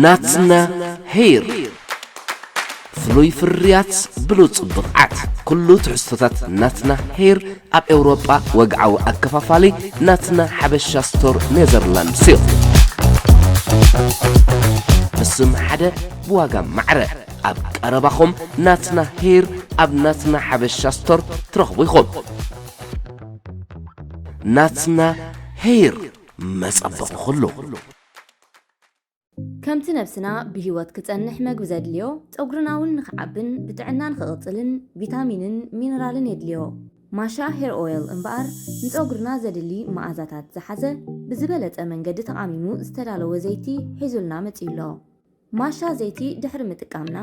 ናትና ሄር፣ ፍሉይ ፍርያት፣ ብሉጽ ብቕዓት። ኩሉ ትሕዝቶታት ናትና ሄር ኣብ ኤውሮጳ ወግዓዊ ኣከፋፋሊ ናትና ሓበሻ ስቶር ኔዘርላንድስ እዩ። ብስም ሓደ፣ ብዋጋ ማዕረ። ኣብ ቀረባኹም ናትና ሄር ኣብ ናትና ሓበሻ ስቶር ትረኽቡ ኢኹም። ናትና ሄር፣ መጸበቒ ኩሉ። ከምቲ ነብስና ብህይወት ክጸንሕ መግቢ ዘድልዮ፣ ጸጉርና እውን ንኽዓብን ብጥዕና ንኽቕጽልን ቪታሚንን ሚነራልን የድልዮ። ማሻ ሄር ኦይል እምበኣር ንጸጉርና ዘድሊ መኣዛታት ዝሓዘ ብዝበለጸ መንገዲ ተቓሚሙ ዝተዳለወ ዘይቲ ሒዙልና መጺኡ ኣሎ። ማሻ ዘይቲ ድሕሪ ምጥቃምና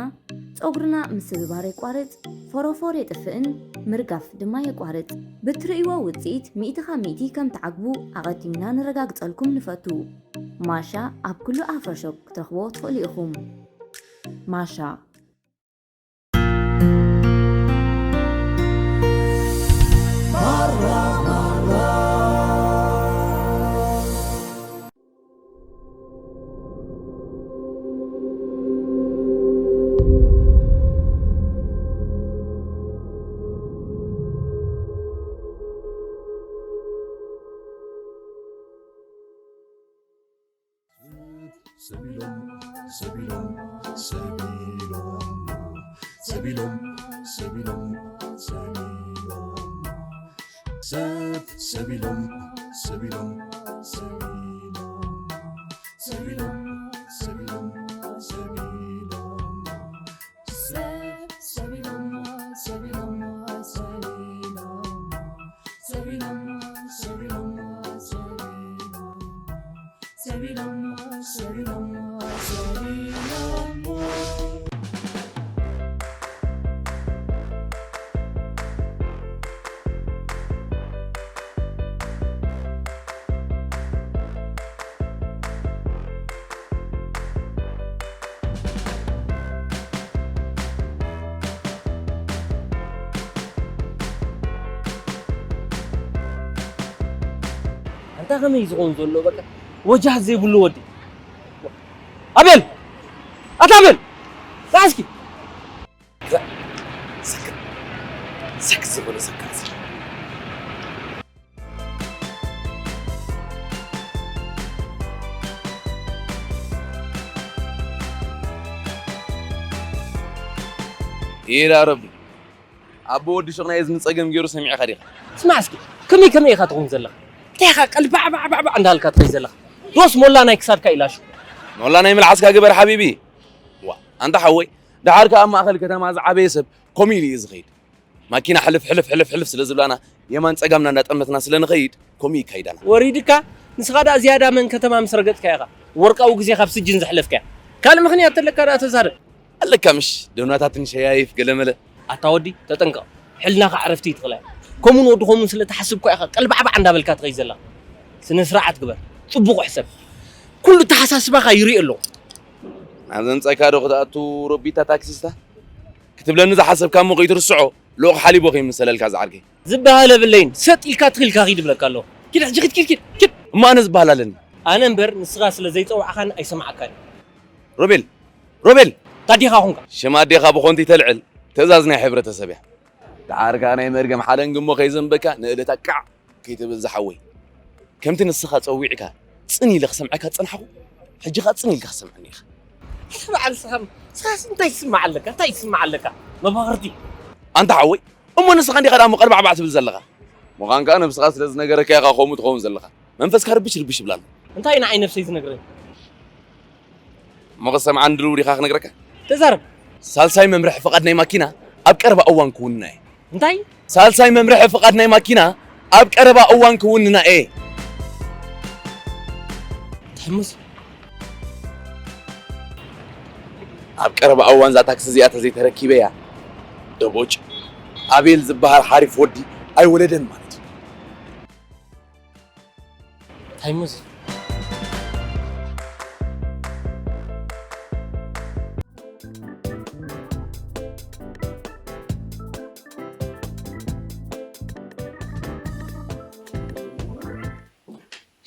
ጸጉርና ምስብባር የቋርጽ፣ ፎሮፎር የጥፍእን ምርጋፍ ድማ የቋርጽ። ብትርእይዎ ውጽኢት ሚእቲ ካብ ሚእቲ ከም ትዓግቡ ኣቐዲምና ነረጋግጸልኩም ንፈቱ። ማሻ ኣብ ኩሉ ኣፍሮ ሾፕ ክትረኽብዎ ትኽእሉ ኢኹም። ማሻ። ሰቢሎም፣ ሰቢሎም፣ ሰቢሎም፣ ሰቢሎም፣ ሰቢሎም፣ ሰብ፣ ሰቢሎም፣ ሰቢሎም፣ ሰቢሎም፣ ሰቢሎም፣ ሰቢሎም፣ ሰቢሎም፣ ሰብ፣ ሰቢሎም፣ ሰቢሎም፣ ሰቢሎም፣ ሰቢሎም፣ ሰቢሎም፣ ሰቢሎም፣ ሰቢሎም፣ ሰቢሎም። ኣንታ ከመይ ዝኸውን ዘሎ በቃ ወጃህ ዘይብሉ ወዲ። ኣቤል! ኣታ ኣቤል! ና እስኪ። ሰክት። ሰክት ዝበለ ሰክት። ኢድ ኣረቢ። ኣቦ ወዲ ሹቕ ናይ እዝኒ ጸገም ገይሩ ሰሚዕካ ዲኻ? ስማዕ እስኪ፣ ከመይ ከመይ ኢኻ ትኸውን ዘለኻ? እንታይ ኢኻ ቀልባዕባዕባዕባዕ እንዳልካ ትኸይድ ዘለኻ? ዶስ ሞላ ናይ ክሳድካ ኢላሹ? ሞላ ናይ ምልዓስካ ግበር ሓቢቢ። ዋ፣ ኣንታ ሓወይ፣ ደሓር ከኣ ኣብ ማእከል ከተማ ዝዓበየ ሰብ ከምኡ ኢሉ እዩ ዝኸይድ። ማኪና ሕልፍ ሕልፍ ሕልፍ ሕልፍ ስለ ዝብላና፣ የማን ጸጋምና እንዳጠመትና ስለ ንኸይድ፣ ከምኡ ይካይዳና። ወሪድካ፣ ንስኻ ደኣ ዝያዳ መን ከተማ ምስ ረገጽካ ኢኻ ወርቃዊ ግዜ ካብ ስጅን ዘሕለፍካያ። ካልእ ምኽንያት ተለካ ደኣ ተዛረብ። ኣለካ ምሽ፣ ደብናታትን ሸያይፍ ገለመለ። ኣታ ወዲ፣ ተጠንቀቕ። ሕልናኻ ዕረፍቲ ይትኽላ። ከምኡን ወዲ ከምኡን ስለ ትሓስብ እኳ ኢኻ ቀልባዕባዕ እንዳበልካ ትኸይድ ዘላ። ስነ ስርዓት ግበር። ጽቡቕ ሕሰብ። ኩሉ ተሓሳስባኻ ይርኢ ኣሎ። ናብ ዘምጸካ ዶ ክትኣቱ ሮቢታ ታክሲስታ? ክትብለኒ ዝሓሰብካ እሞ ከይትርስዖ፣ ልኡኽ ሓሊቦ ከይምሰለልካ ዝዓርከይ። ዝበሃል የብለይን። ሰጥ ኢልካ ትኺልካ ኺድ እብለካ ኣለኹ። ኪድ ሕጂ ኪድ፣ ኪድ፣ ኪድ፣ ኪድ። እሞ ኣነ ዝበሃል ኣለኒ። ኣነ እምበር ንስኻ ስለ ዘይጸዋዕኻኒ ኣይሰማዓካን። ሮቤል! ሮቤል! ታዲኻ ኹንካ? ሽም ኣዴኻ ብኾንቲ ተልዕል፣ ትእዛዝ ናይ ሕብረተሰብ እያ። ደሓር ከኣ ናይ መርገም ሓለንጊ እሞ ከይዘንበካ ንእለታ ቃዕ ከይትብል ዝሓወይ። ከምቲ ንስኻ ጸዊዕካ ጽን ኢለ ክሰምዐካ ዝጸናሕኩ፣ ሕጂ ከኣ ጽን ኢልካ ክትሰምዐኒ ኢኻ። ኣታ በዓል ስኻም፣ ስኻስ እንታይ ይስማዕ ኣለካ? እንታይ ይስማዕ ኣለካ? መባኽርቲ። ኣንታ ሓወይ፣ እሞ ንስኻ እንዲኻ ደኣ እሞ ቀልባዕባዕ ትብል ዘለኻ? ምዃን ከኣ ነብስኻ ስለ ዝነገረካ ኢኻ ከምኡ ትኸውን ዘለኻ። መንፈስካ ርብሽ ርብሽ ይብላኒ። እንታይ ንዓይ ነብሰይ ዝነግረኒ? እሞ ክሰምዓኒ ድሉው ዲኻ ክነግረካ? ተዛረብ። ሳልሳይ መምርሒ ፍቓድ ናይ ማኪና ኣብ ቀረባ እዋን ክውንና እየ። እንታይ? ሳልሳይ መምርሒ ፍቓድ ናይ ማኪና ኣብ ቀረባ እዋን ክውንና እየ። እንታይ እሞ እዚ? ኣብ ቀረባ እዋን እዛ ታክሲ እዚኣ ተዘይተረኪበያ፣ ደቦጭ፣ ኣቤል ዝበሃል ሓሪፍ ወዲ ኣይወለደን ማለት እዩ። እንታይ እሞ እዚ?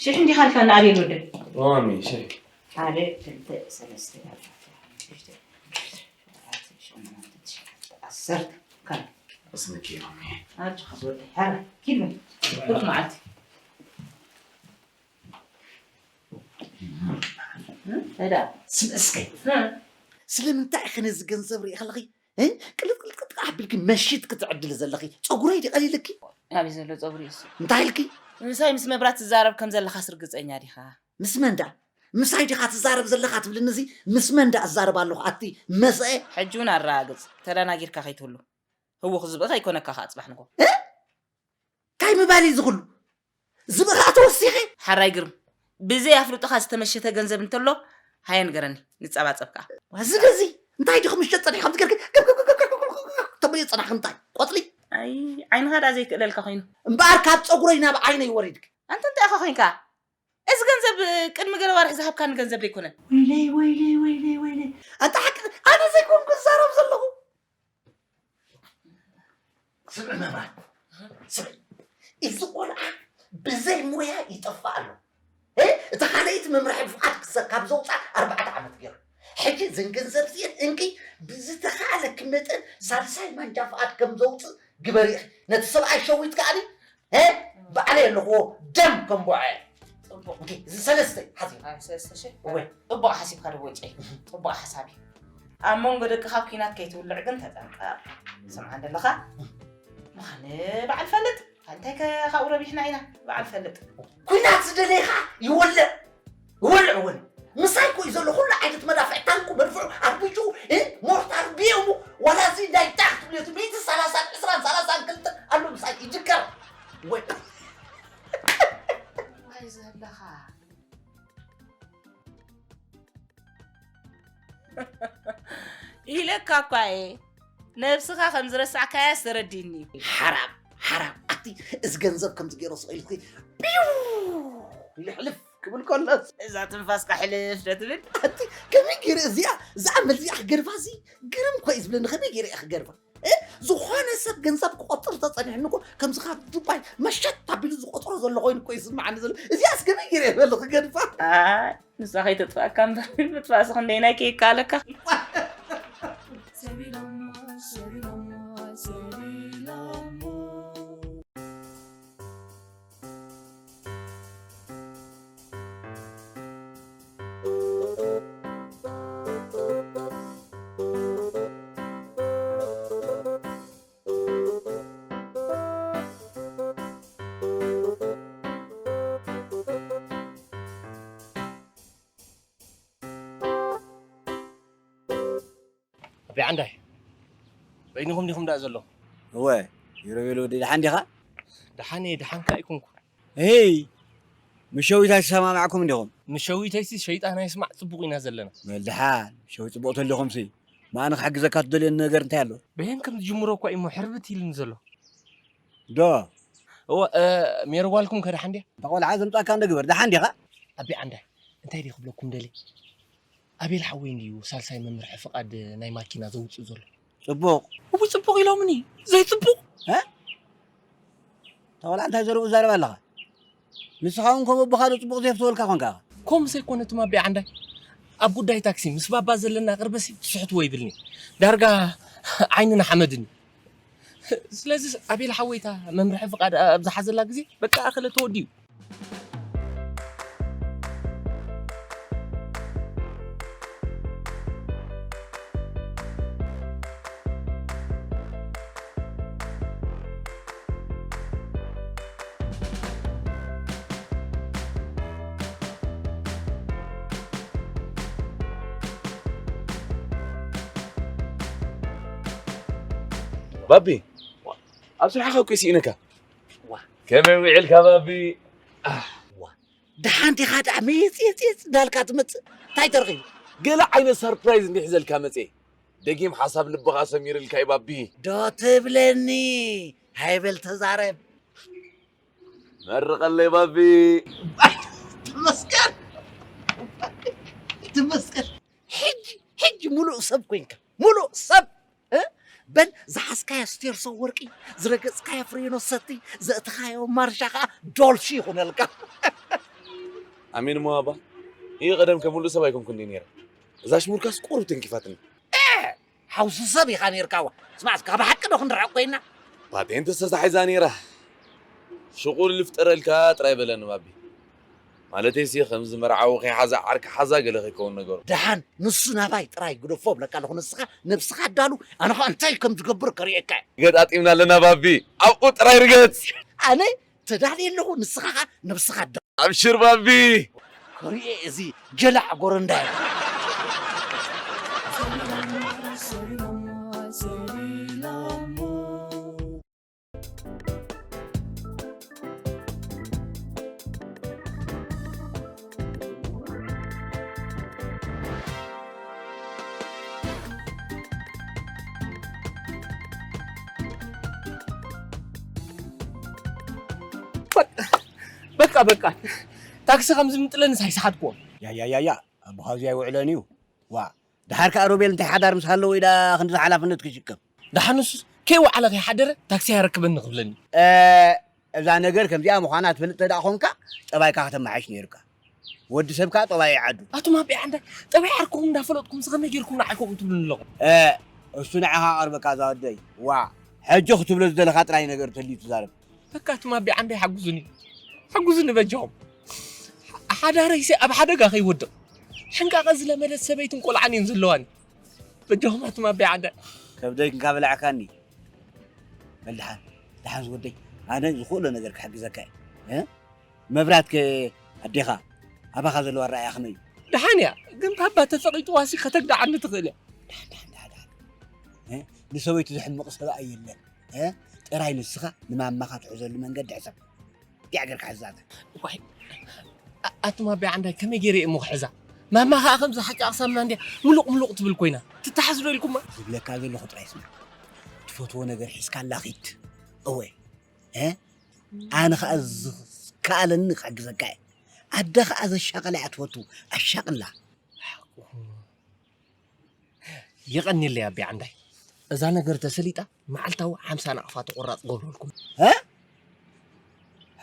ሽሕ እንዲኻ ኢልካ ንኣቤል ወደይ? ማሚ፣ ሽሕ። ሓደ፣ ክልተ፣ ሰለስተ፣ ኣርባዕተ፣ ሓሙሽተ፣ ሸውዓተ፣ ሸሞንተ፣ ትሽዓተ፣ ዓሰርተ። ካብ እስንኪ ሮሚ። ኣጆኻ ዝወደይ፣ ሓራ፣ ኪድ በል። ቁርሲ መዓልቲ። እ? እንታይ ደኣ? ስምዕስከ። እ? ስለምንታይ ኢኺ ነዚ ገንዘብ ርኢ ከለኺ፣ እ? ቅልጥ ቅልጥ ቅልጥ ኣቢልኪ መሽጥ ክትዕድሊ ዘለኺ? ጸጉረይ ድዩ ቀሊልኪ? ኣበይ ዘሎ ጸጉሪ እሱ? እንታይ ኢልኪ? ምሳይ ምስ መብራት ትዛረብ ከም ዘለኻስ ርግጸኛ ዲኻ? ምስ መን ደኣ? ምሳይ ዲኻ ትዛረብ ዘለኻ ትብልኒ? እዚ ምስ መን ደኣ እዛረብ ኣለኹ? ኣቲ መስአ? ሕጂ እውን ኣረጋግጽ፣ ተደናጊርካ ከይትህሉ። ህውኽ ዝብእኻ ኣይኮነካ ከኣ ጽባሕ ንግሆ። እ? እንታይ ምባል እዩ እዚ ኩሉ? ዝብእኻ ተወሲኸ? ሓራይ ግርም፣ ብዘይ ኣፍልጦኻ ዝተመሸተ ገንዘብ እንተሎ፣ ሃየ ንገረኒ፣ ንጸባጸብ ከኣ። እዚ ደዚ እንታይ ዲኹም ምሸት ጸኒሕኩም ትገርክ? ተብልዮ ጸናሕኩም እንታይ? ቆጽሊ? ኣይ፣ ዓይንኻ ደኣ ዘይክእለልካ ኮይኑ። እምበኣር ካብ ጸጉረይ ናብ ዓይነይ ወሪድክ። ኣንተ እንታይ ኢኻ ኮይንካ? እዚ ገንዘብ ቅድሚ ገለ ዋርሒ ዝሃብካኒ ገንዘብ ደይኮነ? ወይለይ፣ ወይለይ፣ ወይለይ፣ ወይለይ። ኣንታ ሓቂ ኣነ ዘይኮንኩ ዝዛረብ ዘለኹ። ስምዒ መብራት፣ ስምዒ። እዚ ቆልዓ ብዘይ ሞያ ይጠፍእ ኣሎ። እ? እታ ካልኣይቲ መምርሒ ፍቓድ ክሰ-፣ ካብ ዘውፅኣ ኣርባዕተ ዓመት ገይሩ። ሕጂ እዘን ገንዘብ እዚአን እንኪ ብዝተኻእለኪ መጠን ሳልሳይ ማንጃ ፍቓድ ከም ዘውፅእ ግበሪ ኢኺ። ነቲ ሰብኣይ ሸዊት ከኣኒ፣ እ? ባዕለይ ኣለኽዎ ደም ከም ቦዐ። ፅቡቕ። እንኪ፣ እዚ ሰለስተ ሓዚ። ኣይ፣ ሰለስተ ሽሕ? እወ። ፅቡቕ ሓሲብካ ዶ ወጨይ? ፅቡቕ ሓሳብ እዩ። ኣብ መንጎ ደቅኻ ኣብ ኲናት ከይትውልዕ ግን ተጠንቀቕ። ስምዓ እንደለኻ? ምዃን በዓል ፈልጥ። እንታይ ከ ካብኡ ረቢሕና ኢና? በዓል ፈልጥ። ኲናት ዝደለየ ኸዓ ይወልዕ። ይወልዕ እውን። ምሳይ እኮ እዩ ዘሎ። ኩሉ ዓይነት መዳፍዕ፣ ታንኩ፣ መድፍዑ፣ ኣርቢጁ፣ እ፣ ሞርታር፣ ቢኤሙ፣ ዋላ እዚ ናይ ዳክ ትብልዮ፣ እቲ ሚእቲ ሰላሳን ዕስራን ሰላሳን ክልተን ኣሎ ምሳይ ይጅገር። ወይ። እንታይ ዘለኻ? ኢለካ እኳ እየ። ነብስኻ ከም ዝረሳዕካያስ ተረዲእኒ እዩ። ሓራም፣ ሓራም። ኣቲ እዚ ገንዘብ ከምዚ ገይረ ስቕ ኢልኩ ቢው ኢሉ ሕልፍ ክብል ከሎስ። እዛ ትንፋስካ ሕልፍ ዶ ትብል? ኣቲ ከመይ ገይረ እዚኣ፣ እዛ ኣመል እዚኣ ክገድፋ እዚ ግርም እኮ እዩ ዝብለኒ። ከመይ ገይረ እየ ክገድፋ? እ? ዝኾነ ሰብ ገንዘብ ክቆጽር ተጸኒሕኒ እኮ ከምዚ ካብ ዱባይ መሸት ኣቢሉ ዝቆጽሮ ዘሎ ኮይኑ እኮ ይስምዓኒ ዘሎ። እዚኣስ ከመይ ገይረ እየ በሉ ክገድፋ? ኣይ፣ ንሳ ከይተጥፍኣካ እምበር ምጥፋእሲ ክንደይናይ ከይከኣለካ። ኣቢ ዓንዳይ፣ በይንኹም ዲኹም ደኣ ዘለኹም? እወ፣ ሮቤል ወዲ፣ ደሓን ዲኻ? ደሓን እየ፣ ደሓንካ ኣይኮንኩን። ሄይ፣ ምስ ሸዊት ኣይተሰማማዕኩም እንዲኹም? ምስ ሸዊተይሲ ሸይጣን ኣይስማዕ፣ ጽቡቕ ኢና ዘለና። በል ደሓን፣ ሸዊት ጽቡቕ ተሊኹምሲ፣ ምኣነ ክሕግዘካ ትደልዮ ነገር እንታይ ኣሎ? በየን ከም ዝጅምሮ እኳ እዩ እሞ ሕርብት ኢሉኒ ዘሎ። ዶ? እወ፣ እ፣ ሜሪ ጓልኩም ከ ደሓን ድያ? እታ ቆልዓ ዘምጻእካ እንዶ ግበር፣ ደሓን ዲኻ? ኣቢ ዓንዳይ፣ እንታይ ድየ ክብለኩም ደልየ? ኣቤል ሓወይ እንድዩ ሳልሳይ መምርሒ ፍቓድ ናይ ማኪና ዘውጽእ ዘሎ። ጽቡቕ። እውይ፣ ጽቡቕ ኢሎምኒ። ዘይጽቡቕ? እ? እታ ቆልዓ እንታይ ዘረቡ ትዛረብ ኣለኻ? ንስኻ እውን ከም ኣቦኻ ዶ ጽቡቕ ዘየፍተወልካ ኾንካ ኢኻ? ከምኡ ዘይኮነ ትም ኣቢ ዓንዳይ፣ ኣብ ጉዳይ ታክሲ ምስ ባባ ዘለና ቅርበሲ ትስሕትዎ ይብልኒ። ዳርጋ ዓይኒ ንሓመድኒ። ስለዚ ኣቤል ሓወይ እታ መምርሒ ፍቓድ ኣብ ዝሓዘላ ግዜ በቃ ኣኸለ ተወዲኡ። ባቢ፣ ኣብ ስራሕኻ እኮ ስኢነካ። ዋ። ከመይ ውዒልካ ባቢ? ኣህ። ዋ። ደሓን ዲኻ ደኣ መየጽየጽየጽ እንዳልካ ትመጽእ? እንታይ ተረኺቡ? ገለ ዓይነት ሰርፕራይዝ እንዲሒዘልካ መጽየ። ደጊም ሓሳብ ልብኻ ሰሚርልካ እዩ ባቢ። ዶ ትብለኒ? ሃይበል ተዛረብ። መርቐለይ ባቢ። ተመስገን። ተመስገን። ሕጂ፣ ሕጂ ሙሉእ ሰብ ኮይንካ። ሙሉእ ሰብ። እ? በል ዝሓዝካዮ ስቴርሶ ወርቂ፣ ዝረገጽካዮ ፍሬኖ ሰቲ፣ ዘእተኻዮ ማርሻ ኸኣ ዶልፊ ይኹነልካ። ኣሜን እሞ ባባ። ይህ ቀደም ከምሉ ሰብ ኣይኮንኩን ድዩ ነይረ? እዛ ሽሙርካስ ቁሩብ ተንኪፋትኒ። ሓውሲ ሰብ ኢኻ ነይርካ ዋ። ስማዕ እስካ ብሓቂ ዶ ክንርሕቕ ኮይና? ፓቴንት ተታሒዛ ነይራ። ሽቑል ልፍጠረልካ ጥራይ በለኒ ባቢ። ማለተይሲ ከምዚ መርዓዊ ከይሓዛ ዓርኪ ሓዛ ገለ ከይከውን ነገሩ። ደሓን ንሱ ናባይ ጥራይ ግደፎ እብለካ ኣለኹ። ንስኻ ነብስኻ ኣዳሉ፣ ኣነ ኸ እንታይ ከም ዝገብር ከርእየካ እየ። ገጣጢምና ኣለና ባቢ፣ ኣብኡ ጥራይ ርገጽ። ኣነ ተዳልየ ኣለኹ፣ ንስኻ ኸኣ ነብስኻ ኣዳሉ። ኣብሽር ባቢ። ከርእየ እዚ ጀላዕ ጎረንዳይ። በቃ በቃ፣ ታክሲ ከም ዝምጥለንስ ኣይሰሓትኩዎን። ያያያያ ኣቦኻ እዚ ኣይውዕለን እዩ። ዋ፣ ደሓር ከኣ ሮቤል እንታይ ሓዳር ምስ ሃለዎ ኢዳ ክንዲ ሓላፍነት ክሽከም። ደሓን ንሱስ ከይወዓለ ከይሓደረ ታክሲ ኣረክበኒ ክብለኒ። እዛ ነገር ከምዚኣ ምዃና ትፈልጥ ተደኣ ኾንካ ጠባይካ ከተመሓይሽ ነይሩካ። ወዲ ሰብ ከኣ ጠባይ እዩ ዓዱ። ኣቱም ኣቢ ዓንዳይ ጠባይ ዓርክኹም እንዳፈለጥኩም ስኸመይ ጌርኩም ንዓይ ከምኡ ትብሉኒ ኣለኹም። እሱ ንዓኻ ቀርበካ እዛ ወደይ። ዋእ ሕጂ ክትብሎ ዝደለኻ ጥራይ ነገር ተልዩ ትዛረብ። በቃ ኣቱም ኣቢ ዓንዳይ ሓጉዙኒ ሓጉዙኒ በጃኹም። ሓዳረይሲ ኣብ ሓደጋ ከይወድቕ ሕንቃቐ ዝለመደት ሰበይትን ቆልዓን እየን ዘለዋኒ። በጃኹም ኣቱም ኣቢ ዓንዳይ። ከብደይ ክንካ በላዕካኒ። በል ደሓን ደሓን ዝወደይ ኣነ ዝኽእሎ ነገር ክሕግዘካ እየ። መብራትከ ኣዴኻ ኣባኻ ዘለዋ ኣረኣእያ ከመይ እዩ? ደሓን እያ፣ ግን ባባ ተጸቒጥዋሲ ከተግድዓኒ ትኽእል እያ። ደሓን ደሓን ደሓን ደሓን እ? ንሰበይቱ ዘሕምቕ ሰብኣይ የለን። እ? ጥራይ ንስኻ ንማማኻ ትሕዘሉ መንገዲ ሕሰብ። እንታይ ጌርካ ሕዛታ? ዋይ ኣቱም ኣቢ ዓንዳይ ከመይ ገይረ እየ እሞ ክሕዛ? ማማ ኸኣ ከምዚ ሓቂ ኣቕሳምና እንድያ ምሉቕ ምሉቕ ትብል ኮይና ትተሓዝ ዶ ኢልኩማ? ዝብለካ ዘለኹ ጥራይ ስማዕ። ትፈትዎ ነገር ሒዝካላ ኺድ። እወ እ ኣነ ኸኣ ዝከኣለኒ ክሕግዘካ እየ። ኣደ ኸኣ ዘሻቐለ እያ ትፈቱ፣ ኣሻቕላ። የቐንየለይ ኣቢ ዓንዳይ። እዛ ነገር ተሰሊጣ መዓልታዊ ሓምሳ ናቕፋ ተቖራጽ ገብረልኩም። እ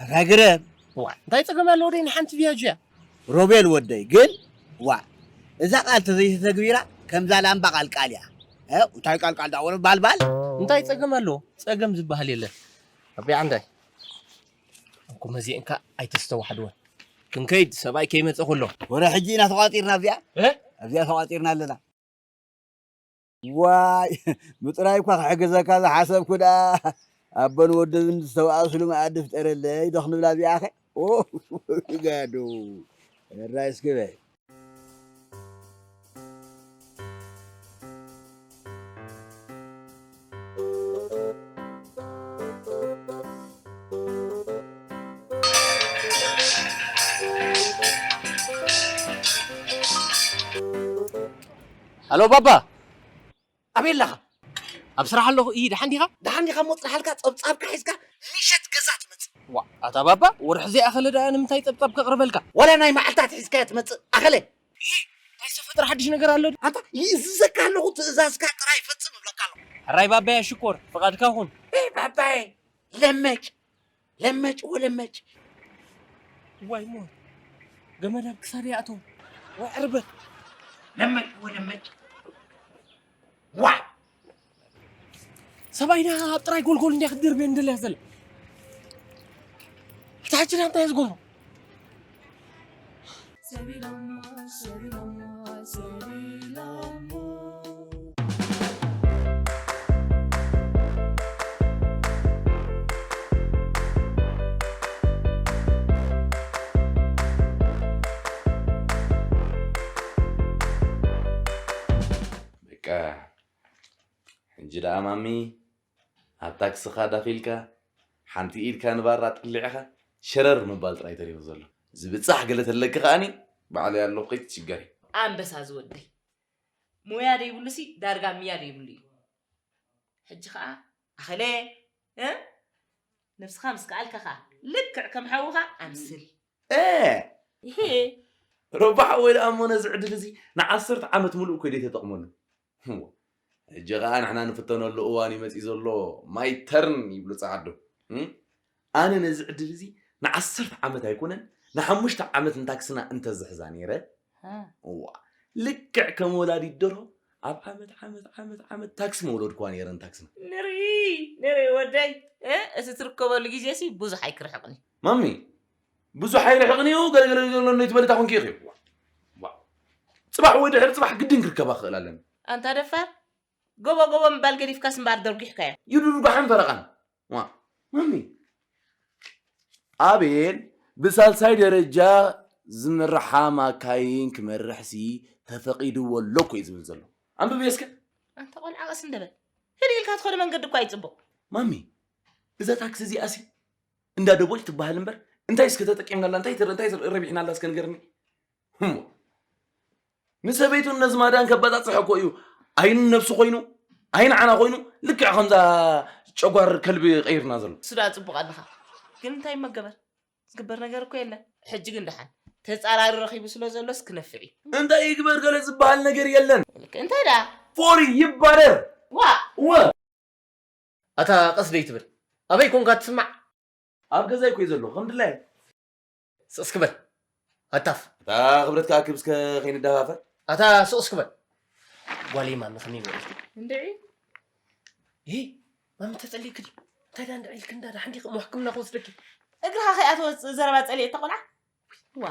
ኣታ ግረም። ዋ እንታይ ጸገም ኣለዎ ደይ ንሓንቲ ቪያጆ እያ። ሮቤል ወደይ ግን ዋ እዛ ቃል ተዘይተተግቢራ ከምዛ ላምባ ቃልቃል እያ። እ እንታይ ቃልቃል ዳወረ ባልባል። እንታይ ጸገም ኣለዎ? ጸገም ዝበሃል የለን። ኣቢ ዓንዳይ እኮ መዚእንካ ኣይተስተዋሕድወን። ክንከይድ ሰብኣይ ከይመጸ ከሎ። ወረ ሕጂ ኢና ተቋጺርና ኣብዚኣ እ ኣብዚኣ ተቋጺርና ኣለና። ዋይ ምጥራይ እኳ ክሕግዘካ ዝሓሰብኩ ደኣ ኣቦን ወድብን ዝተባኣስሉ መኣዲ ፍጠረለይ ዶ ክንብላ እዚኣኸ ጋዶ ራይ እስኪ በይ ኣሎ ባባ ኣበይ ኣለኻ? ኣብ ስራሕ ኣለኹ። እይ ደሓን ዲኻ? ደሓን ዲኻ እሞ ጽንሓልካ ጸብጻብካ ሒዝካ ምሸት ገዛ ትመጽእ። ዋ ኣታ ባባ ወርሒ ዘይኣኸለ ደኣ ንምንታይ ጸብጻብ ከቕርበልካ? ዋላ ናይ መዓልታት ሒዝካያ ትመጽእ። ኣኸለ እይ እንታይ ዝተፈጥረ ሓድሽ ነገር ኣሎ? ኣታ ይእዝዘካ ኣለኹ ትእዛዝካ ጥራይ ፈጽም እብለካ ኣለኹ። ሕራይ ባባየ ሽኮር ፍቓድካ ኩን። እይ ባባየ ለመጭ ለመጭ ወለመጭ ዋይ ሞት ገመድ ኣብ ክሳድ ይኣተው ወይ ዕርበት ለመጭ ወለመጭ ዋይ ሰብኣይና ኣብ ጥራይ ጎልጎል እንዲያ ክትድርብየ እንደልያ ዘለ ኣታ ሕጂ ዳ እንታይ እያ ዝገብሮ በቃ ሕጂ ደኣ ማሚ ኣብ ታክስኻ ዳኺልካ ሓንቲ ኢድካ ንባራ ጠሊዕኻ ሸረር ምባል ጥራይ ተሪፉ ዘሎ። ዝብጻሕ ገለ ተለኪ ከኣኒ ባዕለይ ኣለኹ ከይትጭገሪ። ኣንበሳ ዝወደይ ሞያ ደይብሉሲ ዳርጋ ምያ ደይብሉ እዩ። ሕጂ ከኣ ኣኸለ እ ነብስኻ ምስ ከኣልካ ከኣ ልክዕ ከም ሓውኻ ኣምስል። እ ይሄ ረባሕ ወይ ደኣ እሞ ነዚ ዕድል እዚ ንዓሰርተ ዓመት ሙሉእ እኮ ደይ ተጠቕመሉ። እዎ፣ ሕጂ ኸኣ ንሕና ንፍተነሉ እዋን እዩ መጺኡ ዘሎ። ማይ ተርን ይብሉ ጸዓዱ። እም? ኣነ ነዚ ዕድል እዚ ንዓሰርተ ዓመት ኣይኮነን ንሓሙሽተ ዓመት ንታክስና እንተዝሕዛ ነይረ፣ እዋ፣ ልክዕ ከም ወላዲት ደርሆ ኣብ ዓመት ዓመት ዓመት ዓመት ታክሲ መውለድኩዋ ነይረን። ታክሲ ንርኢ ንርኢ ወደይ፣ እቲ ትርከበሉ ግዜሲ ብዙሕ ኣይክርሕቕን እዩ። ማሚ፣ ብዙሕ ኣይርሕቕን እዩ። ገለገለ ዘሎ እንዶ ይትበልታ ኮንኪ ኢኺ። ጽባሕ ወይ ድሕሪ ጽባሕ ግድን ክርከባ ክኽእል ኣለኒ። ኣንታ ደፋር፣ ጎቦ ጎቦ ምባል ገዲፍካስ እምበኣር ደርጒሕካዮ። ይድርጓሕን ፈረቓን። ዋ፣ ማሚ፣ ኣቤል ብሳልሳይ ደረጃ ዝምርሓ ማካይን ክመርሕሲ ተፈቒድዎ ኣሎ እኮ እዩ ዝብል ዘሎ። ኣንብቢ እስከ። ኣንታ ቆልዓ ቀስ እንደ በል። ህድእ ኢልካ ትኸዶ መንገዲ እኳ ኣይጽቡቕ። ማሚ፣ እዛ ታክሲ እዚኣሲ እንዳ ደቦል ትበሃል እምበር እንታይ እስከ ተጠቂምናላ፣ እንታይ ትረ- እንታይ ረቢሕናላ እስከ ንገርኒ። ህሞ ንሰበይቱን ነዝማዳን ከባጻጽሕ እኮ እዩ። ዓይኑ ነብሱ ኮይኑ፣ ዓይኒ ዓና ኮይኑ፣ ልክዕ ከምዛ ጨጓር ከልቢ ቀይርና ዘሎ። እሱ ደኣ ጽቡቕ ኣለኻ። ግን እንታይ መገበር? ዝግበር ነገር እኮ የለን። ሕጂ ግን ደሓን ተጻራሪ ረኺቡ ስለ ዘሎስ ክነፍዕ እዩ። እንታይ ይግበር ገለ ዝበሃል ነገር የለን። ልክ እንታይ ደኣ? ፎሪ ይባረር። ዋ! ወ ኣታ ቀስ ደይ ትብል ኣበይ ኮንካ ትስማዕ? ኣብ ገዛይ ኮይ ዘለኹ ከም ድላይ። ስቕስ ክበል ኣታፍ። ኣታ ክብረት ክኣክብ እስከ ከይንደፋፈር። ኣታ ስቕስ ክበል ጓለይ ማሚ ከመይ በለት? እንድዒ ይ ማሚ ተጸሊእክ ድዩ? እንታይ ዳ እንድዒ ኢልክ እንዳ ዳሓን ዲኺ እሞ ሕክምና ክወስደኪ። እግርኻ ከይኣተወ ዘረባ ጸሊኤ እታ ቆልዓ። ዋ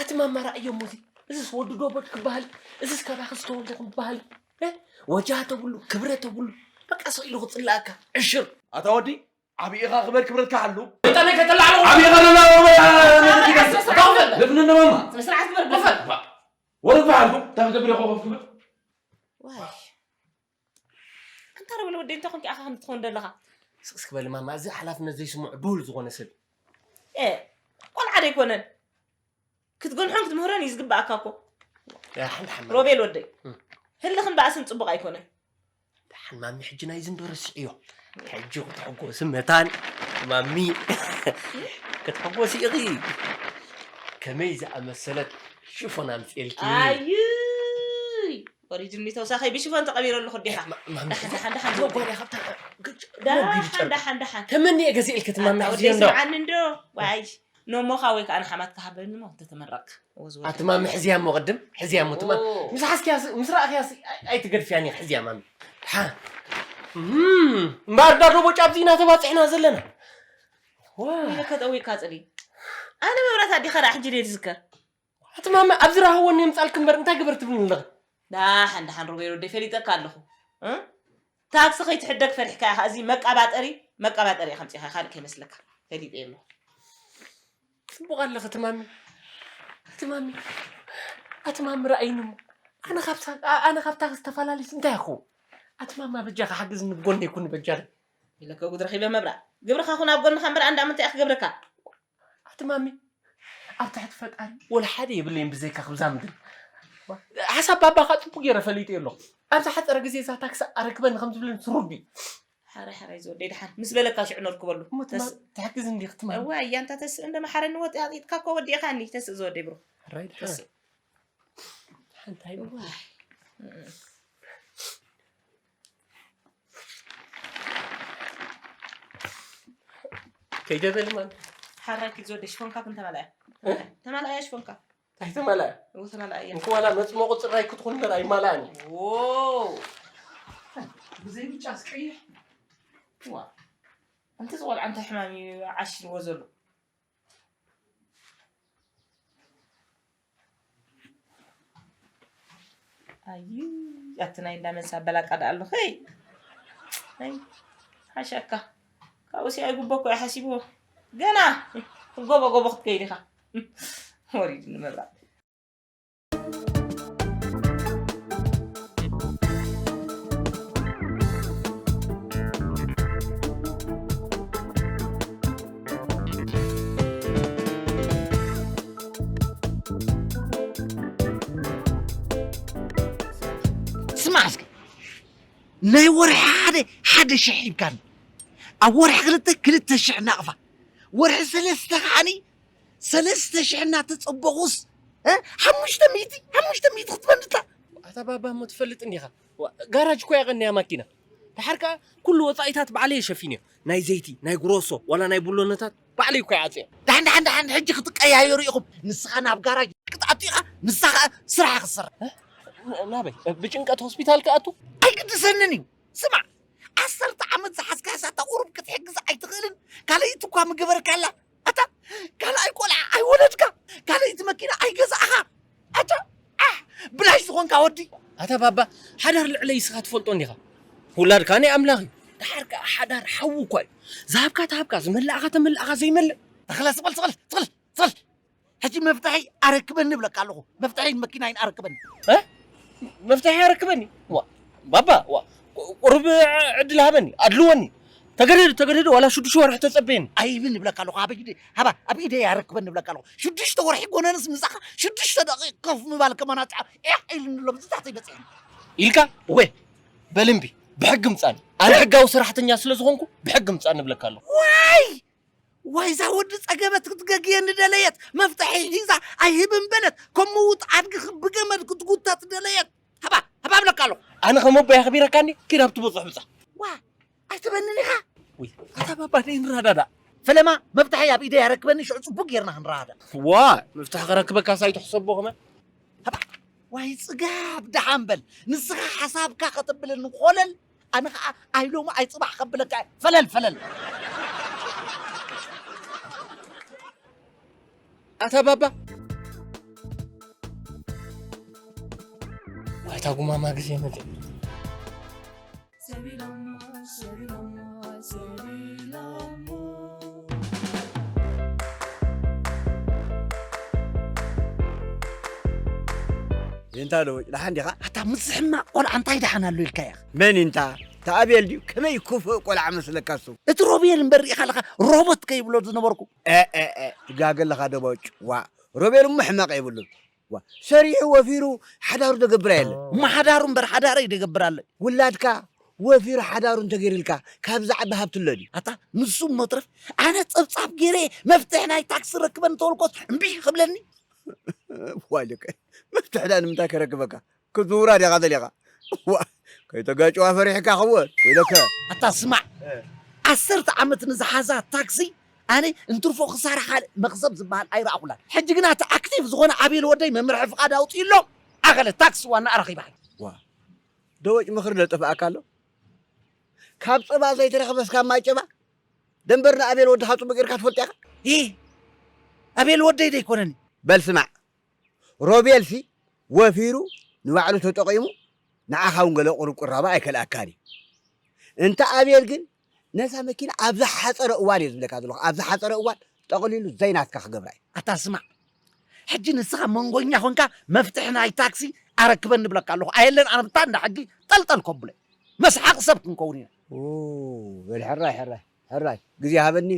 ኣቲ ማማ ረኣዮ እሞ እዚ እዝስ ወዲ ዶ በድ ክበሃል እዝስ ካባኺ ዝተወልደ ክበሃል እ? ወጃ ተብሉ ክብረ ተብሉ በቃ ስቕ ኢሉ ክጽላእካ ዕሽር ኣታ ወዲ ዓቢ ኢኻ ክበር ክብረትካ ሓሉ ብጣዕሚ ከተላዕሎ ዓቢ ኢኻ ለላ ልፍንነ ማማ ስነ ስርዓት ግበር ብፈል ወረድ በሓልኩም እንታይ ክገብር ኢኻ ኮፍ ክብል ዋይ ኣንታ ረብል ወደይ እንታይ ኮንኪ ኣኻ ከምዚ ትኸውን ዘለኻ ስቕስ ክበል ማማ እዚ ሓላፍነት ዘይስምዖ ብሁል ዝኾነ ሰብ እ ቆልዓ ዶ ኣይኮነን ክትገንሖን ክትምህሮን እዩ ዝግብኣካ እኮ ዳሓን ሓማ ሮቤል ወደይ ህልኽን ባእስን ፅቡቕ ኣይኮነን ዳሓን ማሚ ሕጂ ናይዚ እንዶ ረስዕዮ ሕጂ ክትሕጎሲ መታን ማሚ ክትሕጎሲ ኢኺ ከመይ ዝኣመሰለት ሽፎን ኣምፅኤልኪ ኣይይ ወሪድኒ ተውሳኸይ ብሽፎን ተቐቢረ ኣለኹ ዲኻ ዳሓን ዳሓን ዳሓን ዳሓን ዳሓን ዳሓን ተመኒየ ገዚእልኪ ትማሚ ሕዝዮ እንዶ ስምዓኒ እንዶ ዋይ ኖሞኻ ወይ ከዓ ንሓማትካ ሃበኒ ሞ እንተተመረቕካ ኣቲ ማሚ ሕዝያ እሞ ቅድም ሕዝያ እሞ ትማ ምስ ሓዝክያ ምስ ረኣኽያ ኣይትገድፍያን እየ ሕዝያ ማሚ ሓ እምበር ዳዶ ቦጫ ኣብዚ ኢና ተባፂሕና ዘለና ኢለ ከጠዊካ ፅሊ ኣነ መብራት ኣዲኻ ዳ ሕጂ ደይ ትዝከር ኣቲ ማሚ ኣብዚ ረሃወኒ የምፃልክ እምበር እንታይ ግበር ትብልኒ ኣለኺ ዳሓን ዳሓን ሮቤል ወደይ ፈሊጠካ ኣለኹ ታክሲ ከይትሕደግ ፈሪሕካ ኢኻ እዚ መቀባጠሪ መቀባጠሪ ኢኻ ምፂኻ ካልእ ከይመስለካ ፈሊጠ ኣለኹ ፅቡቕ ኣለኺ ትማሚ ትማሚ ኣትማሚ ረኣይኒ እሞ ኣነ ካብ ታክሲ ተፈላለዩስ እንታይ ይኸውን ኣትማማ በጃኻ ሓግዝኒ ብጎነይ ኩኒ በጃኺ ኢለካ ጉድ ረኺበ መብራእ ግብርኻ ኩን ኣብ ጎንኻ እምበር ኣንዳ ምንታይ እያ ክገብረካ ኣትማሚ ኣብ ትሕቲ ፈጣሪ ወላ ሓደ የብለይን ብዘይካ ክብዛ ምድሪ ሓሳብ ባባኻ ፅቡቅ ገይረ ፈሊጠ ኣለኹ ኣብዛ ሓፀረ ግዜ እዛ ታክሲ ኣረክበኒ ከም ዝብለኒ ትሩቢ ሓራይ ሓራይ ዝወደይ ድሓን ምስ በለካ ሽዑ ነርክበሉ እሞ ትማ- ተስ- ትሕግዝ እንዲ ክትማል እዋ እያ እንታ ተስእ እንደ መሓረኒ ወጢ ኣጢጥካ እኮ ወዲእካኒ ተስእ ዝወደይ ብሩ ሓራይ ድሓን ተስእ ሓንታይ እዋ ከይደ በል ማለት ሓራይ ኪድ ዝወደይ ሽፎንካ ግን ተመላያ ተመላያ ሽፎንካ ኣይተመላእ እው ተመላእ እያ እንኳላ መፅመቑ ፅራይ ክትኹን እምበር ኣይማላእን እዩ ዎ ብዘይ ብጫ ኣስቀይሕ ዋ እንተ ዝቆልዓ እንታይ ሕማም እዩ ዓሽልዎ ዘሎ ኣይ ኣቲ ናይ እንዳመን ሳበላቃ ደኣ ኣለኹ ይ ኣይ ሓሸካ ካብኡሲ ኣይጉበ እኮ እዩ ሓሲብዎ ገና ጎቦ ጎቦ ክትከይድ ኢኻ ወሪድኒ መብራእቲ ስማዕ እስከ ናይ ወርሒ ሓደ ሓደ ሽሕ ሂብካኒ ኣብ ወርሒ ክልተ ክልተ ሽሕ ናቕፋ ወርሒ ሰለስተ ከዓኒ ሰለስተ ሽሕ እናተፀበቑስ ሓሙሽተ ሚእቲ ሓሙሽተ ሚእቲ ክትበልታ ኣታ ባባ እሞ ትፈልጥ እንዲኻ ጋራጅ እኮ ያቐንያ ማኪና ድሓር ከዓ ኩሉ ወፃኢታት ባዕለይ የሸፊንዮ ናይ ዘይቲ ናይ ግሮሶ ዋላ ናይ ቡሎነታት ባዕለይ እኮ ይዓፅዮ። ደሓን ደሓን ደሓን፣ ሕጂ ክትቀያየሩ ኢኹም። ንስኻ ናብ ጋራጅ ክትኣቱ ኢኻ፣ ንሳ ኸኣ ስራሕ ክትሰርሕ። ናበይ? ብጭንቀት ሆስፒታል ክኣቱ? ኣይግድሰንን እዩ። ስማዕ፣ ዓሰርተ ዓመት ዝሓዝካያ ሳታ ቁሩብ ክትሕግዝ ኣይትኽእልን? ካልኣይቲ እኳ ምገበርካላ። ኣታ ካልኣይ ቆልዓ ኣይወለድካ፣ ካልኣይቲ መኪና ኣይገዛእኻ። ኣታ ኣሕ፣ ብላሽ ዝኾንካ ወዲ። ኣታ ባባ፣ ሓዳር ልዕለይ እስኻ ትፈልጦ እንዲኻ። ውላድካ ናይ ኣምላኽ እዩ። ደሓር ከኣ ሓዳር ሓዊ እኳ እዩ። ዝሃብካ ትሃብካ፣ ዝመላእኻ ተመላእኻ ዘይመልእ። ተኽለ፣ ስቕል፣ ስቕል፣ ስቕል፣ ስቕል። ሕጂ መፍትሒ ኣረክበኒ እብለካ ኣለኹ። መፍትሒ መኪናይን ኣረክበኒ። እ? መፍትሒ ኣረክበኒ? ዋ፣ ባባ፣ ዋ፣ ቁ-፣ ቁሩብ ዕድል ሃበኒ፣ ኣድልወኒ። ተገደድ፣ ተገደድ፣ ዋላ ሽዱሽተ ወርሒ ተጸበየኒ። ኣይብን እብለካ ኣለኹ። ኣብ ኢደ፣ ሃባ፣ ኣብ ኢደ ኣረክበኒ እብለካ ኣለኹ። ሽዱሽተ ወርሒ ጎነንስ ምሳኻ ሽዱሽተ ደቂቕ ኮፍ ምባል ከማን ኣጣ-፣ ኤሕ ኢሉኒ ኣሎ፣ ብዚ ታሕተይ በጺሑ። ኢልካ? እወ። በል እምቢ፣ ብሕጊ ምጻኒ። ኣነ ሕጋዊ ሰራሕተኛ ስለ ዝኾንኩ ብሕጊ ምጻኒ እብለካ ኣለኹ። ዋይ! ዋይ፣ እዛ ወዲ ጸገመት ክትገግየኒ ደለየት፣ መፍትሒ ሒዛ ኣይህብን በለት፣ ከም ምዉት ኣድጊ ብገመድ ክትጉተት ደለየት። ሃባ፣ ሃባ እብለካ ኣለኹ። ኣነ ከም ኣቦይ ኣኽቢረካኒ፣ ኪድ ኣብቲ ብዙሕ ብጻ። ዋ፣ ኣይትበንን ኢኻ? ውይ፣ ኣታ ባባ፣ ነይ ንረዳዳእ። ፈለማ፣ መፍትሒ ኣብ ኢደይ ኣረክበኒ፣ ሽዑ ጽቡቅ ጌርና ክንረዳዳእ። ዋ፣ መፍትሒ ከረክበካስ ኣይትሕሰቦ ከመ። ሃባ፣ ዋይ ጽጋብ፣ ደሓን በል። ንስኻ ሓሳብካ ከተብለኒ ኮለል፣ ኣነ ኸኣ ኣይሎሚ ኣይጽባሕ ከብለካ እየ። ፈለል፣ ፈለል። ኣታ ባባ። ዋይታ ጉማማ ግዜ መጽእ። እንታ ዶ፣ ደሓን ዲኻ? ኣታ ምስ ሕማቕ ቆልዓ እንታይ ደሓን ኣሎ ኢልካ ኢኻ? መን እንታ? ተኣቤል ድዩ? ከመይ ክፉእ ቆልዓ መስለካ እሱ? እቲ ሮቤል እምበር ርኢኻ ኣለኻ፣ ሮቦት ከይብሎ ዝነበርኩ። እ፣ እ፣ እ፣ ትጋገ ኣለኻ ደቦጭ። ዋ፣ ሮቤል እሞ ሕመቕ የብሉን። ዋ፣ ሰሪሑ ወፊሩ ሓዳሩ ደገብር ኣየለ። እሞ ሓዳሩ እምበር ሓዳረይ ደገብር ኣሎ። ውላድካ ወፊሩ ሓዳሩ እንተገይርልካ፣ ካብዚ ዓቢ ሃብቲ ኣሎ ድዩ? ኣታ፣ ንሱ እሞ ትረፍ፣ ኣነ ጸብጻብ ገይረ መፍትሒ ናይ ታክሲ ረክበን እንተበልኮስ እምቢ ክብለኒ? ዋልከ፣ መፍትሒ ደኣ ንምንታይ ከረክበካ? ክትዝውራ ዲኻ ደሊኻ? ዋ፣ ከይተጋጭዋ ፈሪሕካ ክወን፣ ወይለከ። ኣታ ስማዕ፣ እ። ዓሰርተ ዓመት ንዝሓዛ ታክሲ፣ ኣነ እንትርፎ ክሳራ ካልእ መኽሰብ ዝበሃል ኣይረኣኹላን። ሕጂ ግና እቲ ኣክቲቭ ዝኾነ ኣቤል ወደይ መምርሒ ፍቓድ ኣውጺኡ ኣሎ። ኣኸለ ታክሲ ዋና ኣረኺባሃል። ዋ፣ ደወጭ ምኽሪ ዶ ጠፍኣካ ኣሎ? ካብ ጸባ ዘይተረኽበስ ካብ ማይ ጨባ? ደንበር ንኣቤል ወድኻ ጽቡቅ ጌርካ ትፈልጦ ኢኻ? ኢ፣ ኣቤል ወደይ ዶ ኣይኮነን? በል ስማዕ፣ ሮቤልሲ ወፊሩ ንባዕሉ ተጠቒሙ ንዓኻ እውን ገለ ቁሩብ ቅራባ ኣይከልኣካን እዩ። እንተ ኣቤል ግን ነዛ መኪና ኣብ ዝሓጸረ እዋን እየ ዝብለካ ዘለኹ፣ ኣብ ዝሓጸረ እዋን ጠቕሊሉ ዘይናትካ ክገብራ እዩ። ኣታ ስማዕ፣ ሕጂ ንስኻ መንጎኛ ኾንካ መፍትሒ ናይ ታክሲ ኣረክበኒ እብለካ ኣለኹ። ኣየለን ኣነ ብታ እንዳ ሕጊ ጠልጠል ከብሎ። መስሓቕ ሰብ ክንከውን ኢና። ኦ፣ በል ሕራይ፣ ሕራይ፣ ሕራይ። ግዜ ሃበኒ፣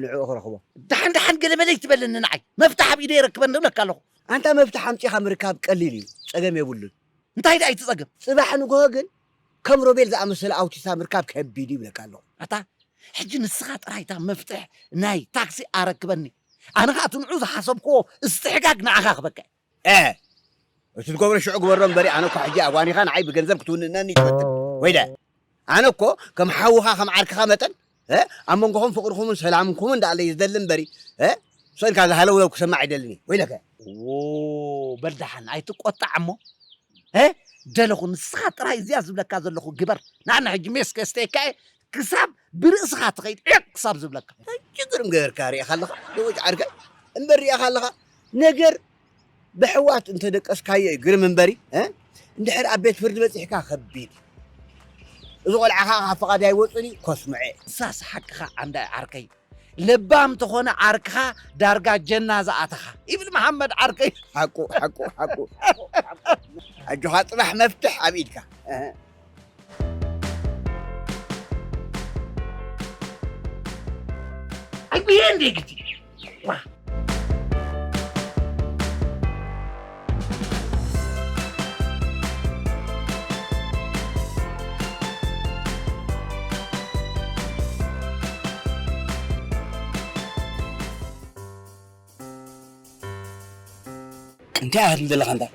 ንዕኡ ክረኽቦ። ደሓን ደሓን ገለ መለ ይትበለኒ ንዓይ። መፍትሒ ኣብ ኢደይ ኣረክበኒ እብለካ ኣለኹ። ኣንታ መፍትሒ ኣምጺኻ ምርካብ ቀሊል እዩ፣ ጸገም የብሉን። እንታይ ደኣ እዩ እቲ ጸገም? ጽባሕ ንግሆ ግን ከም ሮቤል ዝኣመሰለ ኣውቲስታ ምርካብ ከቢድ እዩ ይብለካ ኣለኹ። ኣታ፣ ሕጂ ንስኻ ጥራይ እታ መፍትሒ ናይ ታክሲ ኣረክበኒ። ኣነ ኸኣ እቲ ንዑ ዝሓሰብክዎ እስትሕጋግ ንዓኻ ክበካ። እ፣ እቲ ትገብሮ ሽዑ ግበሮ እምበሪ፣ ኣነ እኳ ሕጂ ኣጓኒኻ ንዓይ ብገንዘብ ክትውንነኒ ይትፈትን። ወይለ፣ ኣነ እኮ ከም ሓውኻ ከም ዓርክኻ መጠን፣ እ፣ ኣብ መንጎኹም ፍቕርኹምን ሰላምኩምን ደኣ ኣለይ ዝደሊ እምበሪ፣ እ፣ ሰንካ ዝሃለውለው ክሰማዕ ኣይደልን እየ። ወይለከ። ዎ፣ በል ደሓን ኣይትቆጣዕ እሞ። እ፣ ደለኹ ንስኻ ጥራይ እዚኣ ዝብለካ ዘለኹ ግበር። ንዓና ሕጂ ሜስ ከስተየካ እየ፣ ክሳብ ብርእስኻ ትኸይድ ዕቕ ክሳብ ዝብለካ። እንታይ ችግር ምገበርካ ርኢኻ ኣለኻ? ደወጭ ዓርከይ፣ እምበር ርኢኻ ኣለኻ? ነገር ብሕዋት እንተደቀስካዮ እዩ ግርም እምበሪ፣ እ? እንድሕር ኣብ ቤት ፍርዲ በጺሕካ ከቢድ እዩ። እዚ ቆልዓ ኸዓ ካብ ፍቓድ ኣይወጽን እዩ፣ ኮስምዐ። ንሳስ ሓቅኻ ዓንዳይ ዓርከይ። ለባም ተኾነ ዓርክኻ ዳርጋ ጀና ዝኣተኻ። ይብል መሓመድ ዓርከይ። ሓቁ፣ ሓቁ፣ ሓቁ። ኣጆኻ ጽባሕ መፍትሕ ኣብ ኢድካ። እህ። ኣይጉየ እንደ ግዲ። ዋ። እንታይ ኣትል ዘለኻ እንታ?